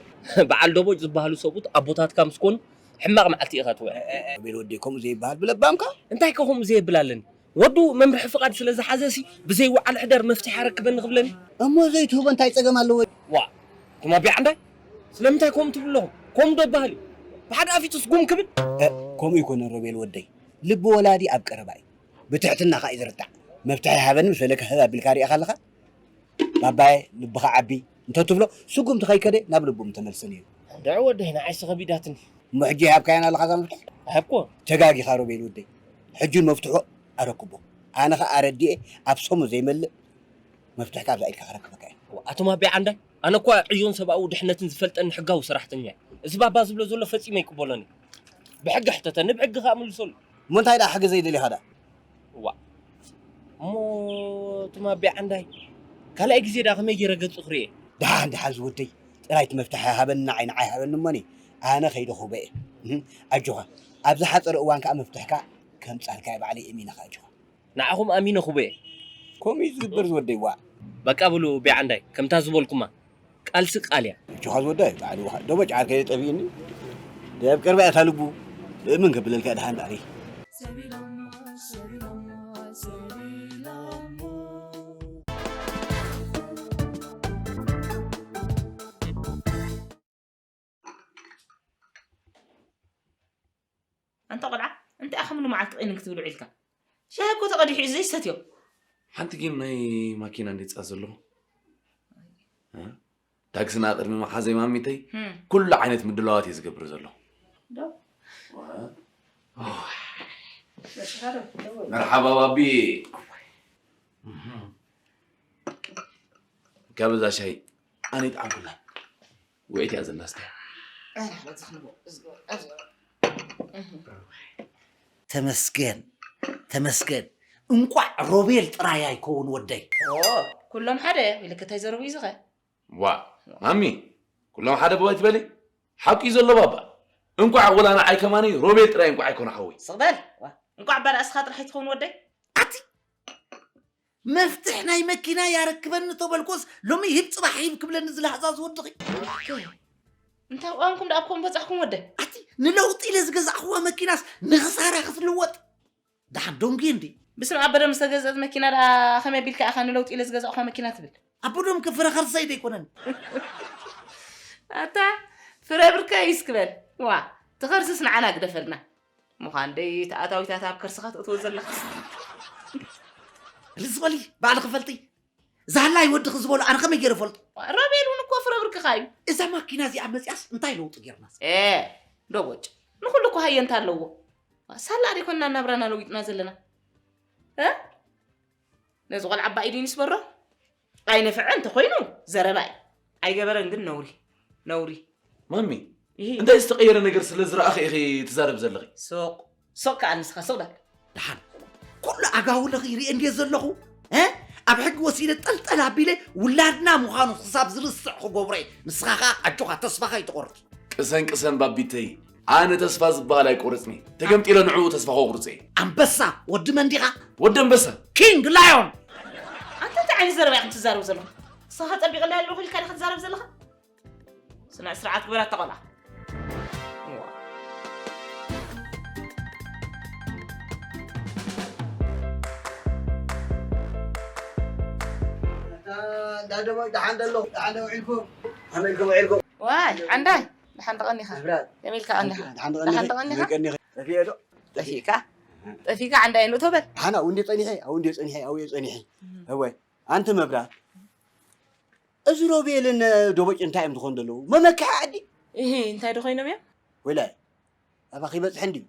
በዓል ደቦጭ ዝበሃሉ ሰብኡት ኣቦታትካ ምስ ኮኑ ሕማቕ መዓልቲ ኢኻ ትውዕል። ቤል ወደይ ከምኡ ዘይበሃል ብለባምካ? እንታይ ከ ከምኡ ዘየብል ኣለኒ? ወዱ መምርሒ ፍቓድ ስለ ዝሓዘ ሲ ብዘይ ወዓል ሕደር መፍትሒ ኣረክበኒ ክብለኒ? እሞ ዘይትህቦ እንታይ ጸገም ኣለዎ? ዋ፣ እቶም ኣቢ ዓንዳይ ስለምንታይ ከምኡ ትብሉ ኣለኹም? ከምኡ ዶ በሃል እዩ? ብሓደ ኣፊቱስ ጉም ክብል? እ፣ ከምኡ ይኮነ ሮቤል ወደይ። ልቢ ወላዲ ኣብ ቀረባ እዩ። ብትሕትና ኸኣ እዩ ዝርታዕ። መፍትሒ ሃበኒ ምስ በለካ ህብ ኣቢልካ ሪእኻ ኣለኻ? ባባየ ልብኻ ዓቢ እንተትብሎ ስጉምቲ ከይከደ ናብ ልቡ ምተመልሰ ነይሩ። እንድዒ ወደይ ንዓይሲ ከቢዳትኒ። እሞ ሕጂ ይሃብካያን ኣለኻ እዛ መፍትሒ? ኣይሃብኩ። ተጋጊኻ ሮቤል ወደይ። ሕጂ እውን መፍትሑ ኣረክቦ። ኣነ ኸኣ ኣረዲኤ ኣብ ሰሙ ዘይመልእ መፍትሕካ ኣብዛ ኢድካ ከረክበካ እየ። ኣቶም ኣቢ ዓንዳይ ኣነ እኳ ዕዮን ሰብኣዊ ድሕነትን ዝፈልጠኒ ሕጋዊ ሰራሕተኛ እየ። እዚ ባባ ዝብሎ ዘሎ ፈጺመ ኣይቅበሎን እየ። ብሕጊ ሕተተኒ ብሕጊ ከኣ ምልሰሉ። እሞ እንታይ ደኣ ሕጊ ዘይደሊኻ ደኣ? እዋ እሞ ትማቢ ዓንዳይ ካልኣይ ግዜ ደኣ ከመይ ገይረ ገጹ ክርእየ? ደሓን ደሓን ዝወደይ ጥራይ እቲ መፍትሒ ሃበኒ ንዓይ ንዓይ ሃበኒ እሞኒ ኣነ ከይደ ክህቦ እየ። እህ፣ ኣጆኻ ኣብ ዝሓጸረ እዋን ከኣ መፍትሕካ ከምጻልካ እየ ባዕለይ እሚነኻ ኣጆኻ። ንዓኹም ኣሚነ ክህቦ እየ። ከምኡ እዩ ዝግበር ዝወደይ ዋዕ። በቃ ብሉ ቢዓንዳይ ከምታ ዝበልኩማ ቃልሲ ቃል እያ። እጆኻ ዝወዳይ ባዕሉ ውሃ ደቦ ጫር ከየጠፊእኒ ደብ ቅርባ እታ ልቡ እምን ከብለልካ ድሓን ባዕሪ። ኣንታ ቆልዓ እንታይ ኢኻ ሙሉ መዓልቲ ቂንን ክትብል ውዒልካ? ሻሂ እኮ ተቐዲሑ እዩ ዘይሰትዮ። ሓንቲ ግን ናይ ማኪና እንዴት ጻ ዘለኹ? እ? ታክስና ቅድሚ መሓዘይ ማሚተይ ህም። ኩሉ ዓይነት ምድላዋት እየ ዝገብር ዘለኹ። ዶ? ዋ። ኦ። መርሓባ ባቢ። እህ። ካብ እዛ ሻሂ ኣነ ይጥዓምኩላ። ውዒት እያ ዘላ እስከ። ኣረ፣ በዚ ክንቦ፣ እዝጎ፣ እዝጎ። እህ። ተመስገን፣ ተመስገን። እንቋዕ ሮቤል ጥራይ ኣይከውን ወደይ። ኦ፣ ኩሎም ሓደ ኢልክ እንታይ ዘረቡ እዩ ዝኸ? ዋ፣ ማሚ፣ ኩሎም ሓደ ብባይ ትበሊ? ሓቂ እዩ ዘሎ ባባ። እንቋዕ ወላ ንዓይ ከማኒ ሮቤል ጥራይ እንቋዕ ኣይኮነ ሓወይ። ስቕ በል። ዋ፣ እንቋዕ ባዳ እስኻ ጥራሕ ኣይትኸውን ወደይ። ኣቲ፣ መፍትሕ ናይ መኪና ያረክበኒ ተበልኮስ ሎሚ ሂብ ጽባሕ ሂብ ክብለኒ ዝለሃዛ ዝወድኺ። እንታይ ቋንኩም ደኣ ኮም በጻሕኩም ወደይ? ኣቲ፣ ንለውጢ ኢለ ዝገዛእኽዋ መኪናስ ንኽሳራ ክትልወጥ? ደሓን ዶንጊ እንዲ። ብስም ኣበደም ዝተገዝአት መኪና ደኣ ከመይ ኣቢልካ ኢኻ ንለውጢ ኢለ ዝገዛእኳ መኪና ትብል? ኣበዶም ከ ፍረ ከርሰይ ደይኮነን? ኣታ ፍረ ብርከ ይስክበል። ዋ፣ ትኸርስስ ንዓና ግደፈልና። ምዃን ደይ ተኣታዊታት ኣብ ከርስኻ ትእትዎ ዘለኻ። ርዝበሊ፣ ባዕልኺ ፈልጢ። ዛላይ ወድኺ ዝበሎ ኣነ ከመይ ገይረ ፈልጦ? ሮቤል እውን እኮ ፍረ ብርክኻ እዩ። እዛ ማኪና እዚኣ መፂኣስ እንታይ ለውጢ ገይርናስ? ኤ፣ ዶቦጭ፣ ንኹሉ እኮ ሃየንታ ኣለዎ። ሳላ ዶ ይኮንና ናብራና ለዊጥና ዘለና? እ? ነዚ ቆልዓ ኣባ ኢዱ ይንስበሮ? ኣይነፍዐ እንተኾይኑ ዘረባ እዩ። ኣይገበረን ግን ነውሪ፣ ነውሪ። ማሚ፣ ይሄ እንታይ ዝተቐየረ ነገር ስለ ዝረኣኺ ኢኺ ትዛረብ ዘለኺ? ሱቕ፣ ሱቕ ከኣ ንስኻ ሱቕ በል። ደሓን፣ ኩሉ ኣጋውለኺ ይርኢ እንድየ ዘለኹ፣ እ? ኣብ ሕጊ ወሲደ ጠልጠል ኣቢለ ውላድና ምዃኑ ክሳብ ዝርስዕ ክገብሮ እየ። ንስኻ ኸኣ ኣጆኻ ተስፋኻ ኣይትቖርጽ። ቅሰን ቅሰን ባቢተይ፣ ኣነ ተስፋ ዝበሃል ኣይቆርጽን እየ። ተገምጢለ ንዕኡ ተስፋ ከቑርጽ እየ። ኣንበሳ፣ ወዲ መን ዲኻ? ወዲ ኣንበሳ። ኪንግ ላዮን። ኣንታ እንታይ ዓይነት ዘረባ ኢኹም ትዛረቡ ዘለኹም? ንስኻ ጸቢቕለይ ኣለኹ ኢልካ ዲኻ ትዛረብ ዘለኻ? ስነ ስርዓት ግበር ኣታ ቆልዓ። እታ እንዳ ደሞይ ደሓን ደሎ፣ ደሓን ዶ ውዒልኩም? ከመይ ኢልኩም ውዒልኩም? ዋይ፣ ዓንዳይ፣ ደሓን ተቐኒኻ? መብራት። ከመይ ኢልካ ቀኒኻ? ደሓን ተቐኒኺ? ደሓን ተቐኒኻ? ከመይ ቀኒኺ? ጠፊኤ ዶ? ጠፊእካ? ጠፊእካ ዓንዳይ ንእቶ በል። ደሓን ኣብኡ እንድየ ጸኒሐ፣ ኣብኡ እንድየ ጸኒሐ፣ ኣብኡ እየ ጸኒሐ። እህ። እወ፣ ኣንቲ መብራት። እዚ ሮቤልን ዶቦጭ እንታይ እዮም ዝኾኑ ዘለዉ? መመክሒ ዓዲ? እሂ፣ እንታይ ዶ ኮይኖም እዮም? ወይለ፣ ኣባኺ በጽሒ እንድዩ።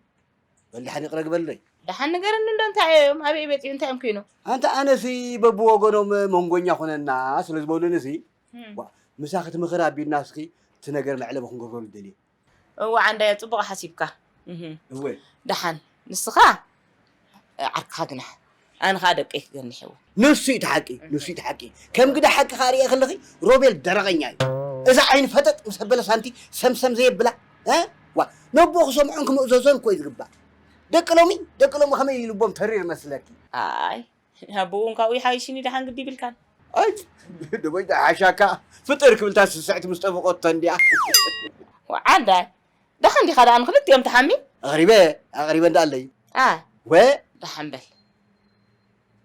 በል ደሓን ይቕረ ግበለይ። ደሓን ንገረኒ እንዶ እንታይ እዮም? ኣበይ በጺሑ እንታይ እዮም ኮይኖም? ኣንታ ኣነሲ በብወገኖም መንጎኛ ኩነና ስለ ዝበሉንሲ፣ እም። ዋ፣ ምሳኺ ትምኽር ኣቢልና እስኺ እቲ ነገር መዕለቢ ክንገብረሉ ደልየ። እወ ዓንዳየ ጽቡቕ ሓሲብካ። እህ። እወ። ደሓን ንስኻ ዓርክኻ ግናሕ። ኣነ ኸኣ ደቀይ ክገንሕ እየ። ንሱ እዩ እቲ ሓቂ፣ ንሱ እዩ እቲ ሓቂ። ከም ግዳ ሓቂ ኸኣ ርእየ ከለኺ ሮቤል ደረቐኛ እዩ። እዛ ዓይኒ ፈጠጥ ምስ ኣበለ ሳንቲ ሰምሰም ዘየብላ፣ እ? ዋ፣ ነቦኡ ክሰምዖን ክምእዘዞን እኮ እዩ ዝግባእ። ደቂ ሎሚ፣ ደቂ ሎሚ ከመይ ልቦም ተሪር መስለኪ? ኣይ፣ ኣቦኡ እውን ካብኡ ይሓይሽኒ ደሓን ግዲ ይብልካን። ኣይ፣ ደቦይ ሓሻካ ፍጥር ክብልታ ስስዕቲ ምስ ጠበቖቶ እንድያ። ወዓንዳይ፣ ደሓን ዲኻ ደኣ ንኽልቲኦም ትሓሚ? ኣቕሪበ፣ ኣቕሪበ እንዳኣለይ። ኣ፣ ወ? ደሓን በል።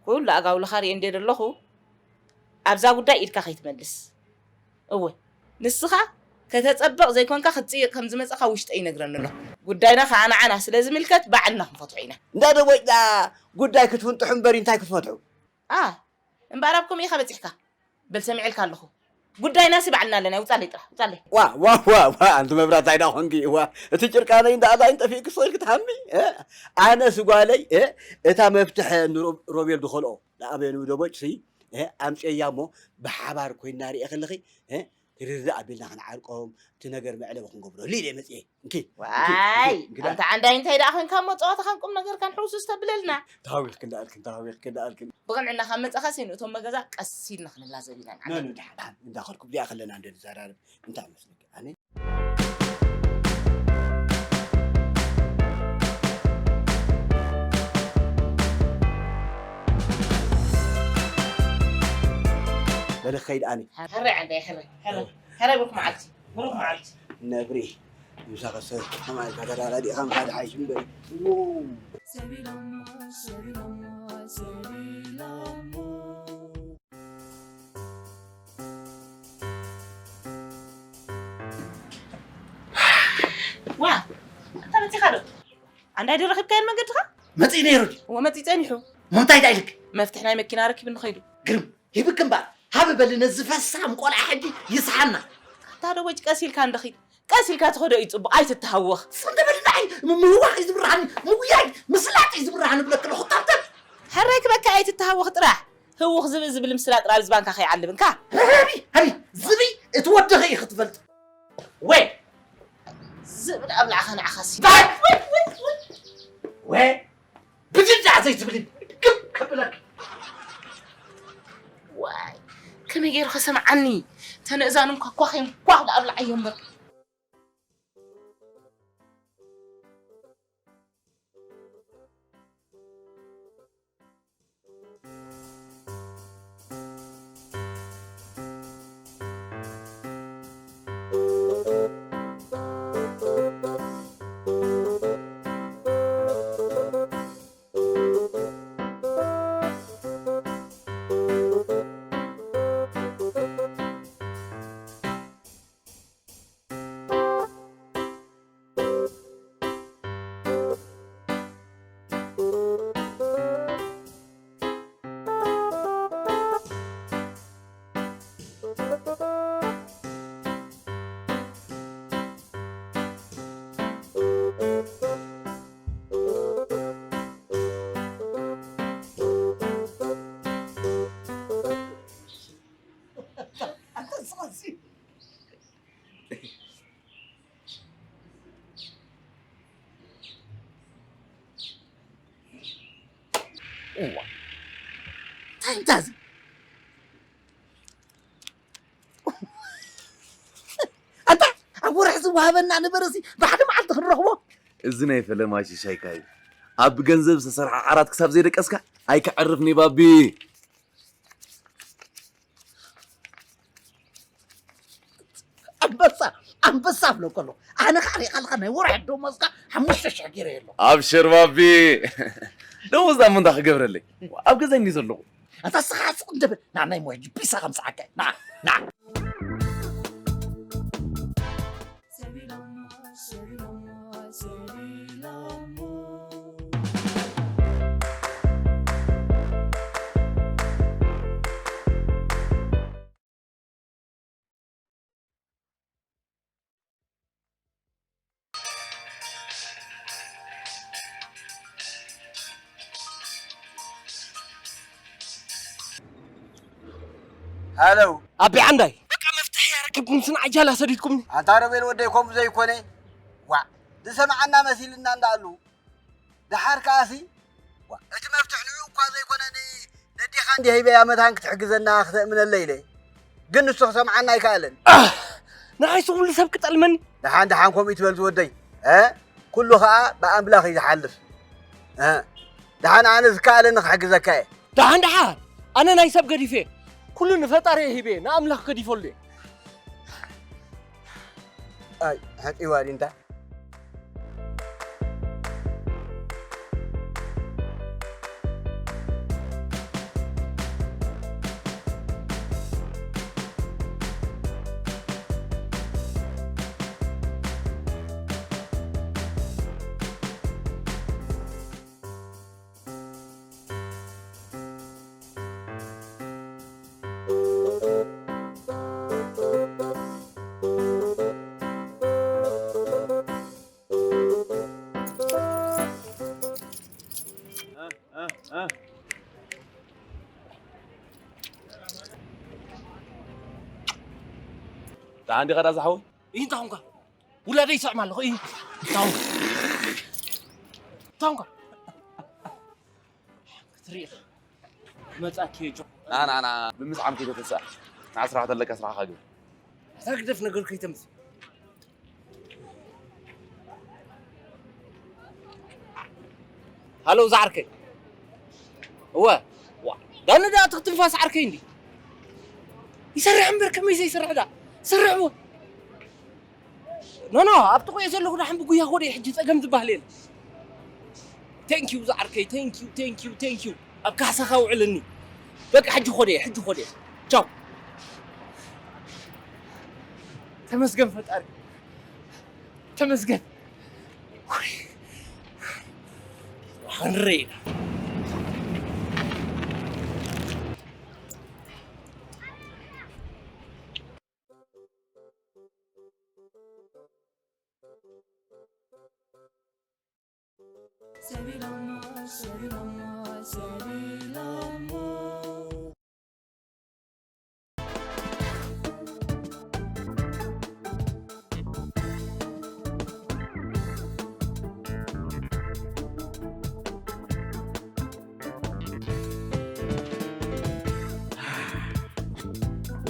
ኩሉ ኣጋውልኻ ርእየ እንደ ዘለኹ ኣብዛ ጉዳይ ኢድካ ከይትመልስ። እወ፣ ንስኻ ከተጸብቕ ዘይኮንካ ክትጽይቕ ከም ዝመጸኻ ውሽጠይ ይነግረኒ ኣሎ። ጉዳይና ከኣ ንዓና ስለ ዝምልከት ባዕልና ክንፈትሖ ኢና። እንዳ ደቦጭ ደኣ ጉዳይ ክትፍንጥሑ እምበር እንታይ ክትፈትሑ? ኣ፣ እምበኣር ኣብ ከምኡ ኢኻ በጺሕካ። በል ሰሚዐልካ ኣለኹ። ጉዳይናሲ ባዕልና ኣለና። ውጻለይ ጥራሕ፣ ውጻለይ። ዋ ዋ ዋ ዋ ኣንቲ መብራት ኣይዳ ኾንኪ ዋ እቲ ጭርቃነይ እንዳ ኣዛይን ጠፊእኪ ስቕ ኢልኪ ትሃሚ እ? ኣነስ ጓለይ እ? እታ መፍትሐ ንሮቤል ዝኸልኦ ንኣበይ ንደቦጭ ሲ እ? ኣምፅያ እሞ ብሓባር ኮይና ሪኤ ከለኺ እ? ርርእ ኣቢልና ክንዓርቆም እቲ ነገር መዕለቢ ክንገብረሉ ኢለ መፅየ። እንኪ፣ እንኪ፣ ዋይ፣ እንኪ፣ እንኪ፣ ኣንታ ዓንዳይ እንታይ ደኣ ኮንካ እሞ ጸወታኻን ቁም ነገርካን ሕውስውስ ተብለልና። ተሃዊኽክን ደኣልክን፣ ተሃዊኽክን ደኣልክን። ብቕንዕና ካብ መጻኻሲ ንእቶም መገዛ ቀስ ኢልና ክንላዘብ ኢና ንዓና። ኖ፣ ኖ፣ ደሓን፣ ደሓን፣ እንዳኸድኩም ዲኣ ከለና እንደ ንዘራረብ እንታይ መስለኪ? ኣነ በለ ክኸይድ ኣነ። ሕራይ ዓንዳይ፣ ሕራይ፣ ሕራይ፣ ሕራይ፣ ብሩኽ መዓልቲ፣ ብሩኽ መዓልቲ። ነብሪ፣ ምሳኸ ሰብ ከማይ ካተራራ ዲኻ ምኻድ ሓይሽ እምበር። ው። ዋ፣ ኣንታ መጺኻ ዶ? ኣንዳይ ዶ ረኺብካየን መንገድኻ? መጺእ ነይሩ ድዩ? እወ፣ መጺእ ጸኒሑ። እሞ እንታይ ደኣ ኢልክ? መፍትሕ ናይ መኪና ረኪብኒ ኸይዱ። ግርም፣ ሂብክ እምበኣር። ሃቢ በሊ ነዚ ፈሳም ቆልዓ ሕጂ ይስሓና። ኣታ ደቦጭ ቀስ ኢልካ እንዶ ኺድ። ቀስ ኢልካ ትኸዶ እዩ ጽቡቕ፣ ኣይትተሃወኽ። ስቕ እንደ በሊ ንዓይ ም-፣ ምህዋኽ እዩ ዝብርሃኒ፣ ምጉያይ፣ ምስላጥ እዩ ዝብርሃኒ ብለክ ኣለኹ። ጠብጠብ። ሕራይ ክበካ ኣይትተሃወኽ ጥራሕ። ህውኽ ዝብኢ ዝብል ምስላ ጥራር ዝባንካ ከይዓልብንካ። ሃቢ፣ ሃቢ፣ ዝብኢ እቲ ወድኺ እዩ ክትፈልጥ። ወይ! ዝብል ኣብላዕኻ ንዓኻሲ። ወይ! ወይ! ወይ! ወይ! ወይ! ብድዳ ዘይትብልን ግብ ከብለክ። ዋይ! ከመይ ገይሩ ከሰምዓኒ? ተነእዛኑ እንኳ ኳኺ እንኳ ኣብላዓዮ እምበር። እዋ፣ እንታይ እንታ እዚ? ኣታ፣ ኣብ ወርሒ ዝወሃበና ነበረሲ ብሓደ መዓልቲ ክንረኽቦ። እዚ ናይ ፈለማ ሽሻይካ እዩ። ኣብ ብገንዘብ ዝተሰርሐ ዓራት ክሳብ ዘይደቀስካ ኣይክዕርፍን እዩ ባቢ። ኣንበሳ፣ ኣንበሳ እብለካ ኣለኹ። ኣነ ከዓ ሪኢኻ ኣለኻ ናይ ወርሒ ደሞዝካ ሓሙሽተ ሽሕ ገይረ የሎ። ኣብሽር ባቢ። ደሞዝ ዳሞ እንታይ ክገብረለይ? ኣብ ገዛይ እንዲ ዘለኹ። ኣታ ስኻ ስቕ እንደ በል። ና ናይ ሞያ ቢሳ ከምስዓካ። ና፣ ና። ሃሎ። ኣቢ ዓንዳይ። በቃ መፍትሒ ኣረኪብኩም ስንዓ ጃላ ሰዲድኩምኒ። ኣንታ ሮቤል ወደይ ከምኡ ዘይኮነ። ዋዕ፣ ዝሰምዓና መሲልና እንዳኣሉ። ደሓር ከኣሲ፣ ዋ፣ እቲ መፍትሕ ንኡ እኳ ዘይኮነ ን-፣ ነዴኻ እንዲ ሂበያ መታን ክትሕግዘና ክተእምነለ ኢለ። ግን ንሱ ክሰምዓና ኣይከኣለን። ኣህ! ንዓይስ ኩሉ ሰብ ክጠልመኒ? ደሓን፣ ደሓን ከምኡ ይትበል ዝወደይ። እ? ኩሉ ኸኣ ብኣምላኽ እዩ ዝሓልፍ። እ? ደሓን ኣነ ዝከኣለኒ ክሕግዘካ እየ። ደሓን፣ ደሓን! ኣነ ናይ ሰብ ገዲፈ፣ ኩሉ ንፈጣሪ እየ ሂበ፣ ንኣምላኽ ገዲፈሉ እየ። ኣይ፣ ሓፂዋ ድዩ እንታ? ኣንዲ ኸዳ ዝሓወይ? እንታይ ኾንካ? ውላደይ ይስዕም ኣለኹ። እንታይ ኾንካ? እንታይ ኾንካ? ክትርኢ ኢኻ። መጻኪ ጆ። ና፣ ና፣ ና፣ ብምስዓም ከይተተስኣ። ንዓ ስራሕ ተለካ ስራሕኻ ግበር። ኣታ ግደፍ ነገር ከይተምጽእ። ሃሎ፣ ዝዓርከይ። እወ። ዋ፣ ዳነ ደኣ ትኽትንፋስ ዓርከይ እንዲ። ይሰርሕ እምበር ከመይ ዘይሰርሕ ደኣ? ሰርሕ እወ። ኖ፣ ኖ፣ ኣብ ጥቑኡ ዘለኹ ደሓን ብጉያ ኾደ ሕጂ ጸገም ዝበሃል የለን። Thank you ዝዓርከይ፣ thank you፣ thank you፣ thank you። ኣብ ካሕሳኻ ውዕለኒ። በቃ ሕጂ ኾደ፣ ሕጂ ኾደ። ቻው። ተመስገን ፈጣሪ። ተመስገን። ክንርኢ ኢና።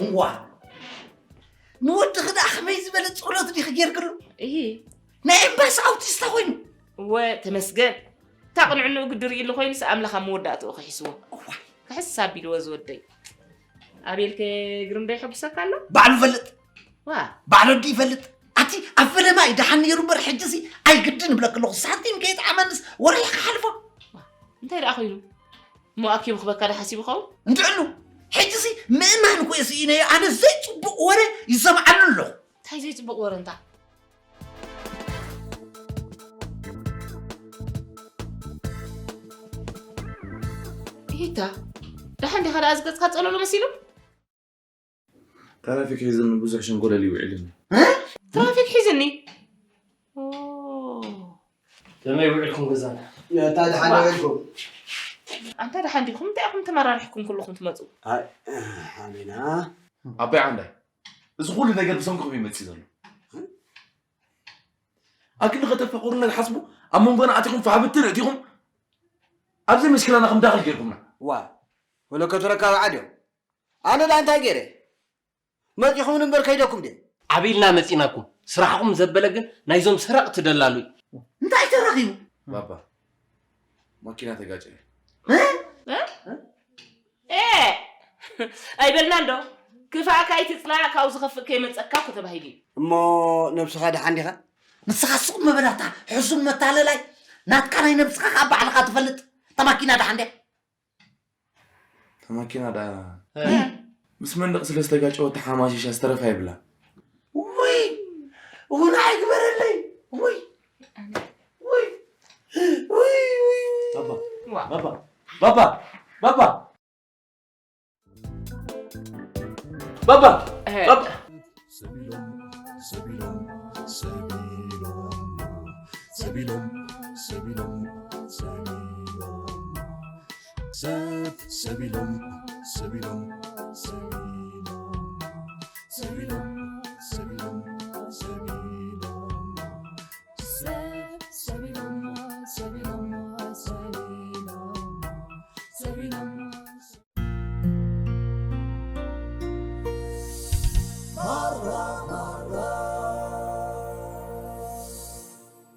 እዋ፣ ንወድኺ ደኣ ከመይ ዝበለ ጸሎት ዲኺ ጌርክሉ? እሂ። ናይ ኤምባሲ ኣውቲስታ ኮይኑ። እወ፣ ተመስገን። እታ ቅንዕንኡ ግዲ ርእይሉ ኮይኑስ ኣምላኽ ኣብ መወዳእትኡ ክሒስዎ። እዋይ። ክሕስ ኣቢልዎ ዝወደይ። ኣቤልከ ግርም ዶ የሐጉሰካ ኣሎ? ባዕሉ ይፈልጥ። ዋ። ባዕሉ ወዲ ይፈልጥ። ኣቲ ኣብ ፈለማ እዩ ደሓን ነይሩ እምበር ሕጂሲ ኣይግድን እብለኪ ኣለኹ። ሳንቲም ከይጠዓመንስ ወርሒ ክሓልፎ። ዋ። እንታይ ደኣ ኮይኑ? እሞ ኣኪቡ ክበካ ዶ ሓሲቡ ኸውን? እንድዕሉ። ሕጂሲ ምእማን እኮ እየ ስኢነዮ። ኣነ ዘይጽቡቕ ወረ ይሰምዓሉ ኣለኹ። እንታይ ዘይጽቡቕ ወረ እንታ? ኢታ፣ ደሓን ዲኻ ደኣ ዝገጽካ ጸለሎ መሲሉ? ትራፊክ ሒዝኒ ብዙሕ ሸንኮለል ይውዕልኒ። እ? ትራፊክ ሒዝኒ? ኦ። ከመይ ውዒልኩም ገዛና? እታ ደሓን ዋ። ውዒልኩም? ኣንታ ደሓን ዲኹም? እንታይ ኢኹም ተመራሪሕኩም ኩልኹም ትመጹ? ኣይ፣ ኣሜና። ኣባይ ዓንዳይ፣ እዚ ኩሉ ነገር ብሰንክኹም እዩ መጺእ ዘሎ። ኣክሊ ከተፋቕሩና ትሓስቡ፣ ኣብ መንጎና ኣቲኹም ፋሕብትን እቲኹም ኣብዚ መሽክላና ከም ዳኽል ጌርኩምና። ዋ፣ ወለከ ተረካቢ ዓድዮም። ኣነ ዳ እንታይ ገይረ? መጺኹም እምበር ከይደኩም ድየ? ዓቢልና መጺናኩም። ስራሕኹም ዘበለ ግን ናይዞም ሰረቕቲ ደላሉ እዩ። እንታይ ተረኺቡ? ባባ፣ ማኪና ተጋጨ። እ? እ? እ! ኣይበልናን ዶ? ክፋእካ ኣይትጽላእ፣ ካብኡ ዝኸፍእ ከይመጸካ እኮ ተባሂሉ እዩ። እሞ ነብስኻ ደሓን ዲኻ? ንስኻ ስቕ ምበል ኣታ ሕሱም መታለላይ፣ ናትካ ናይ ነብስኻ ከኣ ባዕልኻ ትፈልጥ። እታ ማኪና ደሓን ድያ? እታ ማኪና ደኣ እ። ምስ መንደቕ ስለ ዝተጋጨወት ተሓማሺሻ ዝተረፋ የብላን። ውይ! እውን ኣይግበረለይ! ውይ! ውይ! ውይ! ውይ! ባባ! ዋ። ባባ! ባባ! ባባ! ባባ! እ። ባባ! ሰቢሎም፣ ሰቢሎም፣ ሰቢሎም፣ ሰቢሎም፣ ሰቢሎም፣ ሰቢሎም፣ ሰብ፣ ሰቢሎም፣ ሰቢሎም፣